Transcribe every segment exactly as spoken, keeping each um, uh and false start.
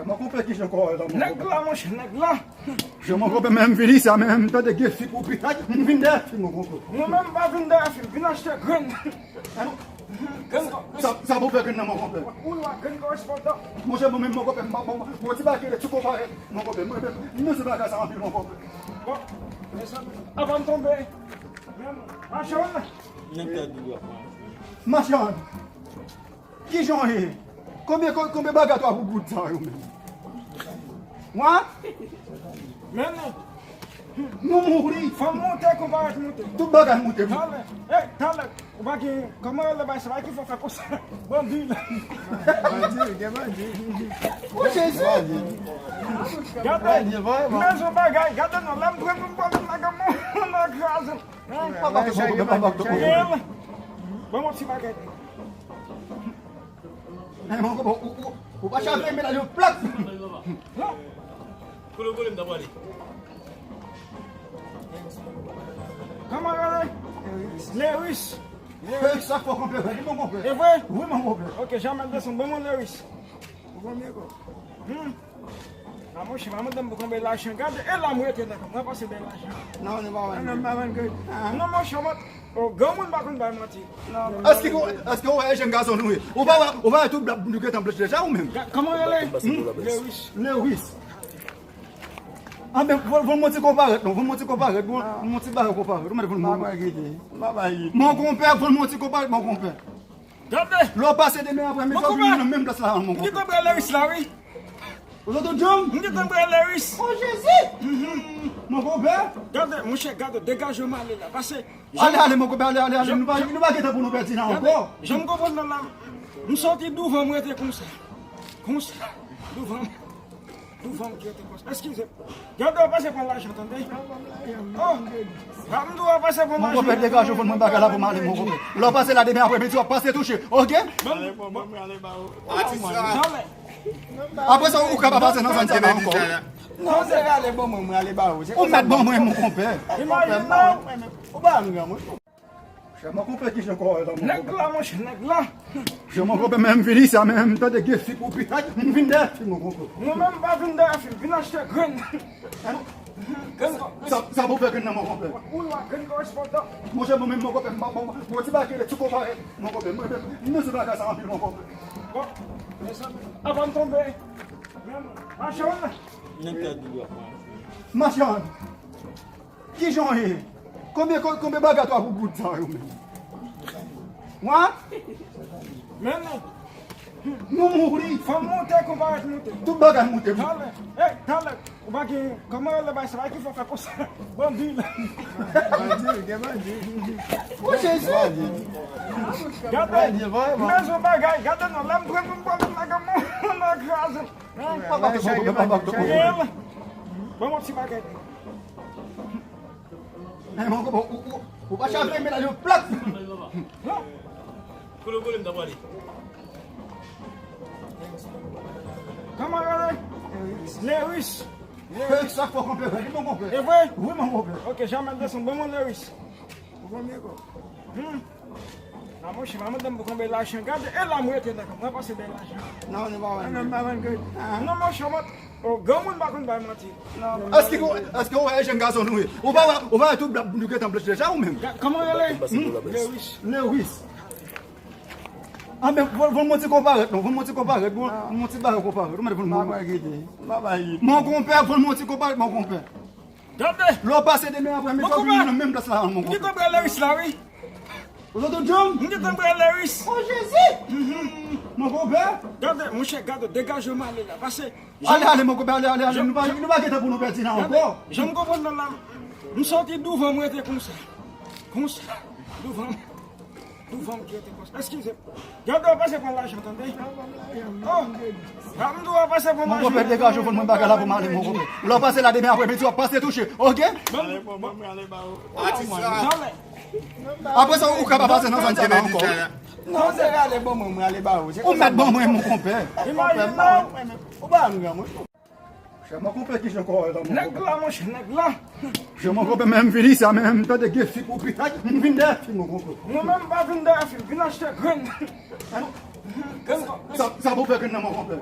Mon konpè, kijan kò w ye la, mon konpè? Nèg la, monchè, nèg la. Jan, mon konpè, men m vin isi a, men m tande gen fi pou pi. M vin dèyè fi, mon konpè. Mwen menm m pa vin dèyè fi, m vin achte grenn. Grenn kò. Sa, sa pou fè grenn nan, mon konpè? Ou la, grenn korespondan. Monchè, mwen menm, mon konpè, m pa, bon, bon, ti bagay de ti konpare, mon konpè. Mwen menm, m bezwen bagay sa anpil, mon konpè. Bon, mezanmi, avan m tonbe. Machann. Machann. Kijan w ye? Konbyen, kon-, konbyen bagay twa pou goud sa yo menm? Wa? Men nou. Nou mouri. Fò m monte, konpè, moute. Tout bagay moute. Talè. Ey, talè. Ou pa gen, kòman rele bay sa, bay ki fò fè konsa? Bandi la. Bandi, gen bandi. O Jezi. Gade, men yon bagay, gade non, lè m pran pou m pran m nan gòm mwen, nan kraze. Papa, papa, papa. Bon, mon ti bagay. Hey, mon konpè, ou, ou, ou pa chave men la, yo plat. Kote w vle m ta pale? Kòman rele? Lewis. Lewis, sa fò konpè, wi, mon konpè. E vre? Wi, mon konpè. Ok, jamè desann, bon, mon Lewis. Ou konbyen kò? Hmm. A monchè, pa mande m pou konbyen lajan. Gade, e la m rete nan kò. Mwen pase bèl lajan. Non, nou pa vann. Non, m pa vann grenn. Non, monchè, mwen, o, granmoun pa konn bay manti. Èske ou, èske ou wè jan gason nou ye? Ou pa wè, ou pa wè tout bab nou gentan blanch deja ou menm? Kòman rele? Lewis. Lewis. A, men, voye, voye m yon ti konparèt, non. Voye m yon ti konparèt, voye m yon ti bagay konparèt. Ou mèt voye m. Mon konpè, voye m yon ti konparèt, mon konpè. Gade! Lè w pase demen aprè midi, w vin nan menm plas la, mon konpè. M gentan pran Lewis la, wi. Ou sot tout janm? M gentan pran Lewis. O Jezi! Mon konpè. Gade, monchè, gade, degaje m ale la. Pase. Ale, ale, mon konpè, ale, ale, ale. Nou pa, nou pa gen tan pou nou pèdi la ankò. Jan m konprann nan la, m soti douvan, m rete konsa. Konsa. Douvan. Douvan, m rete konsa. Eskize. Gade, w pase pran lajan, tande? Oh! Ramdou, w pase pran lajan. Mon konpè, degaje w, fò mwen bagay la pou m ale, mon konpè. Lè w pase la demen aprè midi, w ap pase touche, ok? Bon, bon, bon. Apre sa, ou ka pa pase nan zòn sa la ankò. Non, se rale ban mwen, mwen ale ba ou. Ou mèt ban mwen, mon konpè. Ou ba m granmoun. Chè, mon konpè, kijan kò w ye la, mon konpè? Nèg la, monchè, nèg la. Chè, mon konpè, men m vin isi a, men m tande gen fi pou pi. M vin dèyè fi, mon konpè. Mwen menm m pa vin dèyè fi, m vin achte grenn. Grenn kò. Sa, sa pou fè grenn nan, mon konpè? Ou la, grenn korespondan. Monchè, mwen menm, mon konpè, m pa, bon, bon, ti bagay de ti konpare, mon konpè. Mwen menm, m bezwen bagay sa anpil, mon konpè. Bon, mezanmi, avan m tonbe. Machann. Machann. Kijan w ye? Konbyen, kon-, konbyen bagay twa pou goud sa yo menm? Wa? Men nou. Nou mouri. Fò m monte, konpè, moute. Tout bagay moute. Talè. Ey, talè. Ou pa gen, kòman rele bay sa, bay ki fò fè konsa? Bandi la. Bandi, gen bandi. O Jezi! Gade, men yon bagay, gade non, lè m pran pou m pran m nan gòm mwen, nan kraze. Papa, papa, papa. Bon, mon ti bagay. Men, mon konpè, ou, ou, ou pa chave men la, yo plat. Kote w vle m ta pale? Kòman rele? Lewis. Lewis, sa fò konpè, wi, mon konpè. E vre? Wi, mon konpè. Ok, jamè desann, bon, mon Lewis. Ou konbyen kò? Hmm. A monchè, pa mande m pou konbyen lajan. Gade, e la m rete nan kò. Mwen pase bèl lajan. Non, nou pa vann. Non, m pa vann grenn. Non, monchè, mwen, o, granmoun pa konn bay manti. Èske ou, èske ou wè jan gason nou ye? Ou pa wè, ou pa wè tout bab nou gentan blanch deja ou menm? Kòman rele? Hmm? Lewis. Lewis. A, men, voye, voye m yon ti konparèt, non. Voye m yon ti konparèt, voye m yon ti bagay konparèt. Ou mèt voye m. Mon konpè, voye m yon ti konparèt, mon konpè. Gade! Lè w pase demen aprè midi, w vin nan menm plas la, mon konpè. M gentan pran Lewis la, wi. Ou sot tout janm? M gentan pran Lewis. O Jezi! Mon konpè. Gade, monchè, gade, degaje m ale la. Pase. Ale, ale, mon konpè, ale, ale, ale. Nou pa, nou pa gen tan pou nou pèdi la ankò. Jan m konprann nan la, m soti douvan, m rete konsa. Konsa. Douvan. Douvan m ki rete konsa. Eskize. Gade, w pase pran lajan, tande? Oh! Ramdou, w pase pran lajan. Mon konpè, degaje w, fò mwen bagay la pou m ale, mon konpè. Lè w pase la demen aprè midi, w ap pase touche, ok? Bon, bon, bon. Apre sa, ou ka pa pase nan zòn sa la ankò. Non, se rale ban mwen, mwen ale ba ou. Ou mèt ban mwen, mon konpè. Imajine w. Ou ba m granmoun. Chè, mon konpè, kijan kò w ye la, mon konpè? Nèg la, monchè, nèg la. Chè, mon konpè, men m vin isi a, men m tande gen fi pou pi. M vin dèyè fi, mon konpè. Mwen menm m pa vin dèyè fi, m vin achte grenn. Sa, sa pou fè grenn nan, mon konpè.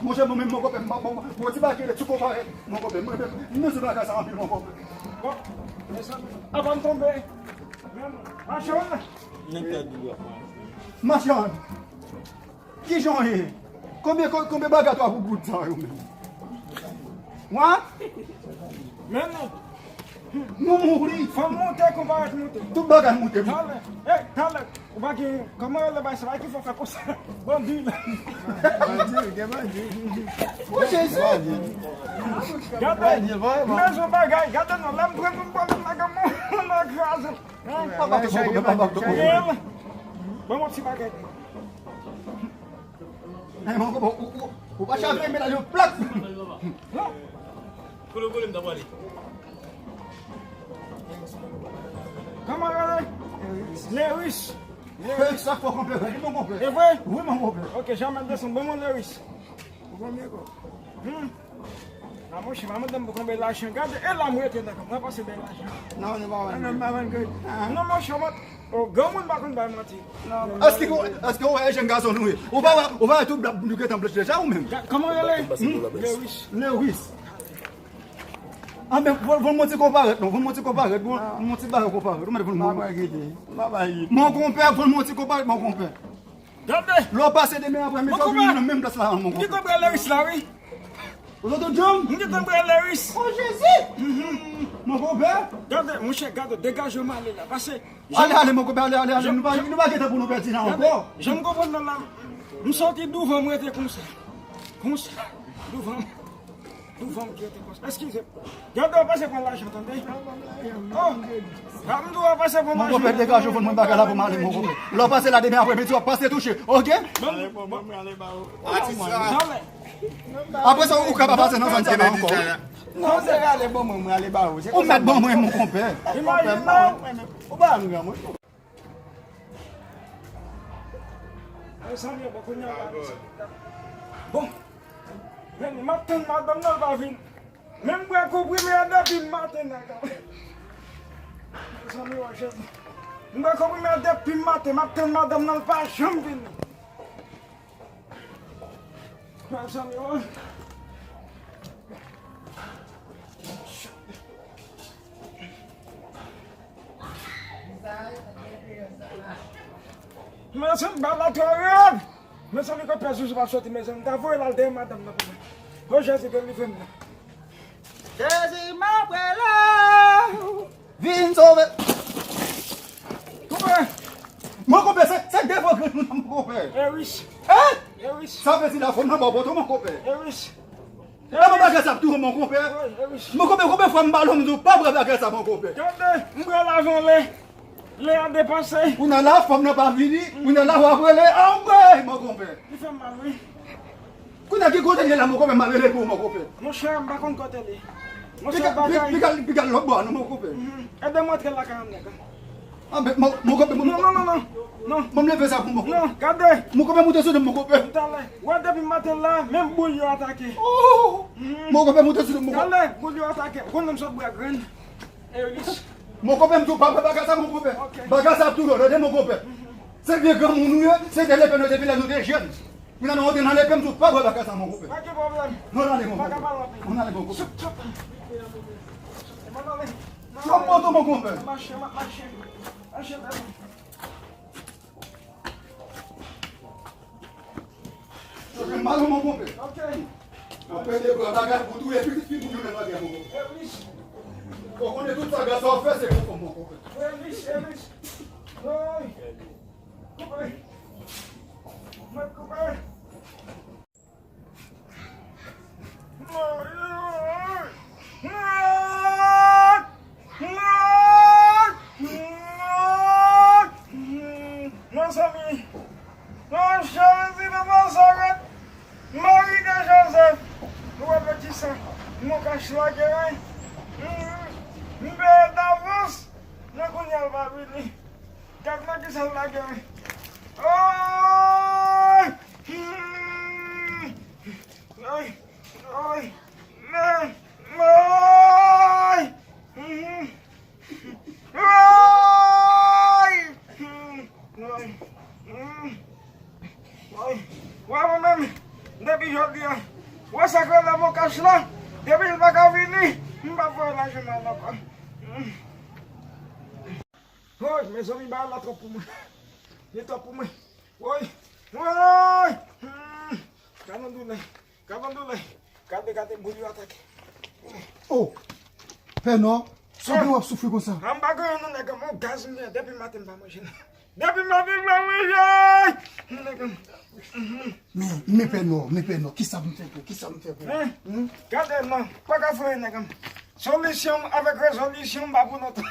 Monchè, mwen menm, mon konpè, m, m, m, m, ti bagay, ti konpè, mon konpè. Mwen, mwen, mwen, mwen, sou bagay sa anpil, mon konpè. Bon, mezanmi, avan m tonbe, machann. Machann, kijan w ye? Konbyen, konbyen bagay twa pou goud sa yo menm? Wa? Men nou. Nou mouri. Fò m moute, konpè, moute. Tout bagay moute. Talè. Ey, talè. Ou pa gen, kòman yo le bay sa ki fè fè konsa? Bandi. Bandi, gen bandi. O Jezi. Gade, men yon bagay, gade non, lè m pran pou m pale m nan gamo, nan kraze. Papa, papa, papa. Bon, mon ti bagay. Hey, mon konpè, ou, ou, ou pa chave men la yo plat. Kote w vle m ta pale? Kòman rele? Leris. Leris, sa fò konpè, wi, mon konpè. E vre? Wi, mon konpè. Ok, janm desann, bon, mon Leris. Ou konbyen kò? Hmm. A monchè, pa mande m pou konbyen lajan. Gade, e la m rete nan kanm. Mwen pase bèl lajan. Non, nou pa vann. Non, nou pa vann kò. Non, monchè, mwen, o, granmoun pa konn bay manti. Èske ou, èske ou wè jèn gason nou ye? Ou pa wè, ou pa wè tout blan nou gentan blanch deja ou menm? Kòman rele? Lewis. Lewis. A men, voye m yon ti konparèt non, voye m yon ti konparèt, voye m yon ti bagay konparèt. Ou mèt voye m yon. Mon konpè, voye m yon ti konparèt, mon konpè. Gade. Lè w pase demen aprè midi, w vini nan menm plas la, mon konpè. M gentan pran Lewis la, wi. Ou tande, John? M gentan pran Lewis. O Jezi! Mon konpè. Gade, monchè, gade, degaje w, m ale la. Pase. Ale, ale, mon konpè, ale, ale, ale. Nou pa, nou pa gen tan pou nou pèdi la ankò. Jan m konprann nan la, m soti douvan, m rete konsa. Konsa. Douvan. Douvan, m rete konsa. Eskize. Gade, w pase pran lajan, tande? Oh! Gade, m di w pase pran lajan. Mon konpè, degaje w, fò mwen bagay la pou m ale, mon konpè. Lè w pase la demen aprè midi, w ap pase touche, ok? Bon, bon, bon, mwen ale ba ou. Atis la. Apre sa, ou ka pa pase nan zòn sa la ankò. Non, se rale ban mwen, mwen ale ba ou. Ou mèt ban mwen, mon konpè. Imajine non. Ou ba nou granmoun. Mezanmi, bon, kounye a la, bon. Men, m ap tann madanm nan, l pa vin. Men m bwè konprime a depi maten nan. Mezanmi, o Jezi. M bwè konprime a depi maten, m ap tann madanm nan, l pa janm vini. Mezanmi, o. Mezanmi, bagay la twò rèd. Mezanmi, konpè Zuzu pa soti, mezanmi. M ta voye l al dèyè madanm nan pou mwen. O Jezi, delivre m nan. Jezi, m ap rele w. Vin sove. Konpè. Mon konpè, se, se devan grenn nou, mon konpè. Eris. Hein? Eris. Sa vle di la fò nan bò poto, mon konpè. Eris. Epa bagay sa ap touye w, mon konpè. Eris. Mon konpè, konbyen fwa m pale w, m di w pa bwè bagay sa, mon konpè. Gade, m bwè l avan lè, lè a depase. Kounye a la, fanm nan pa vini, kounye a la, w ap rele, anmwey, mon konpè. Li fè m mal, wi. Kounye a ki kote l ye la, mon konpè, m a rele pou ou, mon konpè. Monchè, m pa konn kote l ye. Monchè, bagay. Piga l, piga l lòt bò a non, mon konpè. Mhm. Ede m antre lakay an nèg. A, men, mon, mon konpè, mon. Non, non, non, non. Non. Ban m leve sa pou mwen, mon konpè. Non, gade. Mon konpè, moute sou li, mon konpè. Talè. Wè, depi maten la, menm boul yo atake. Oh! Mhm. Mon konpè, moute sou li, mon konpè. Talè, boul yo atake. Ou konn lè m sot bwè grenn. Eris. Mon konpè, m di w pa bwè bagay sa, mon konpè. Ok. Bagay sa ap touye w, tande, mon konpè. Mhm. Se vye granmoun nou ye, se de lepe nou te vin lè nou te jèn. Kounye a nou antre nan lepe m tou, pa bwè bagay sa, mon konpè. Pa gen pwoblèm. Non, ale, mon konpè. Pa ka pale anpil. Ann ale, mon konpè. Sot, sot. Ann ale. Sot poto, mon konpè. Mache, ma-, mache. Mache, bèl. Yo fè mal, mon konpè. Ok. Anpè de bra bagay pou touye pitit fi moun yo nan lagè, mon konpè. Eris. Ou konnen tout sa gason ap fè, se pou fanm, mon konpè. Eris, Eris. Woy. Koupe. Mwen koupe. Mezanmi, nan Jezi de Nazarèt, Mari de Jozèf, nou wè peti sa, nou kach lage, wi. M peye davans, nan kounye a l pa vini. Gad nan kisa l lage m. Ay! Hmm. Ay! Ay! Men! Ay! Hmm. Ay! Hmm. Ay! Hmm. Depi jodi a, ou wè sa k rele mokach la, depi l pa ka vini, m p ap voye lajan nan ankò. Woy, mezanmi, bagay la twòp pou mwen. Li twòp pou mwen. Woy, woy. Hmm. Gade yon doulè. Gade yon doulè. Gade, gade, boul yo atake. Oh, Pè Nò, sa w gen w ap soufri konsa? An m pa gen anyen non, nèg, yon gaz m gen depi maten m pa manje non. Depi maten m pa manje. Nèg, mhm. Men, men Pè Nò, men Pè Nò, kisa m fè pou, kisa m fè pou? Hein? Hmm? Gade non, pa ka fè nèg. Solisyon avèk rezolisyon m pa pou lontan.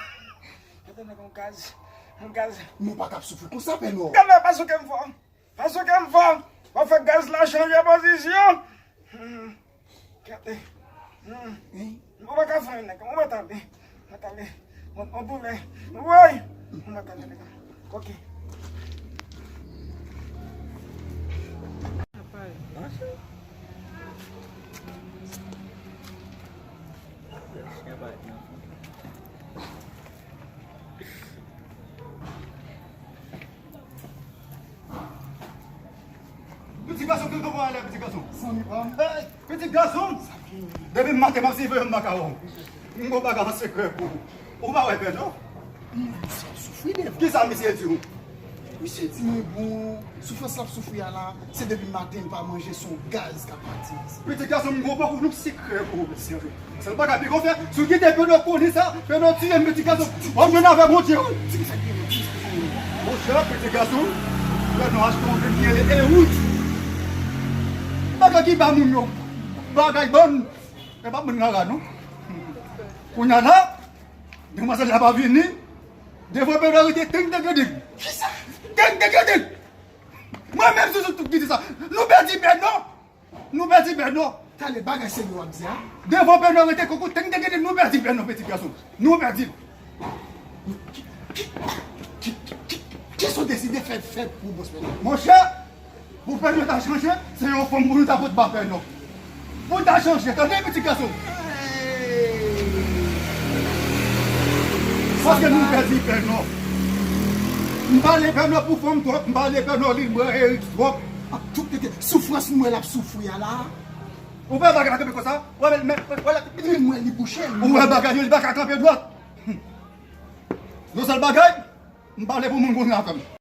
Gade nèg, yon gaz, yon gaz. Men w pa ka ap soufri konsa, Pè Nò. Gade, pa souke m fò. Paske m fò, w ap fè gaz la chanje pozisyon. Hmm. Gade. Hmm. Hein? Ou pa ka fè anyen, nèg. Ou pa tande. Ou pa tande. On, on doulè. Woy! Ou pa tande, nèg. Ok. Pitit gason, kote w ale, pitit gason? Zanmi pa m. Hey, pitit gason! Depi maten m ap siveye makawon. M gon bagay an sekrè pou ou. Ou pa wè Pè Nò? Misye ap soufri devan. Kisa misye di w? Misye di mwen bon, soufrans l ap soufri a la, se depi maten l pa manje, se yon gaz k ap pati. Pitit gason m, m gon pòk ou nou sekrè pou ou, mesye. Sèl bagay pi gon fè, si w kite Pè Nò konnen sa, Pè Nò tiye m, pitit gason. W ap jwenn avè Bondye, wi. Monchè, pitit gason, Pè Nò achte yon grenn ki rele Ewout. Bagay ki ba moun yo bagay bòn. E pa moun rara, non. Kounye a la, demwazèl la pa vini. Devan Pè Nò rete teng teng teng. Kisa? Teng teng teng. Mwen menm, sou tout ki di sa. Nou pèdi Pè Nò. Nou pèdi Pè Nò. Talè bagay serye w ap di a. Devan Pè Nò rete koko teng teng teng, nou pèdi Pè Nò, pitit gason. Nou pèdi l. Ki, ki, ki, kisa w deside fè, fè pou bòs Pè Nò? Monchè, pou Pè Nò ta chanje, se yon fanm pou nou ta pot ba Pè Nò. Pou l ta chanje, tande pitit gason. Paske nou pèdi Pè Nò. M pale Pè Nò pou fanm twòp, m pale Pè Nò li mwen Erik twòp. Ak tout tete soufrans mwen l ap soufri a la. Ou wè bagay la kanpe konsa? Ou wè, men, men, wè la, men mwen li bouche. Ou wè bagay yo, li pa ka kanpe dwat. Yon sèl bagay, m pale pou moun konnen avè m.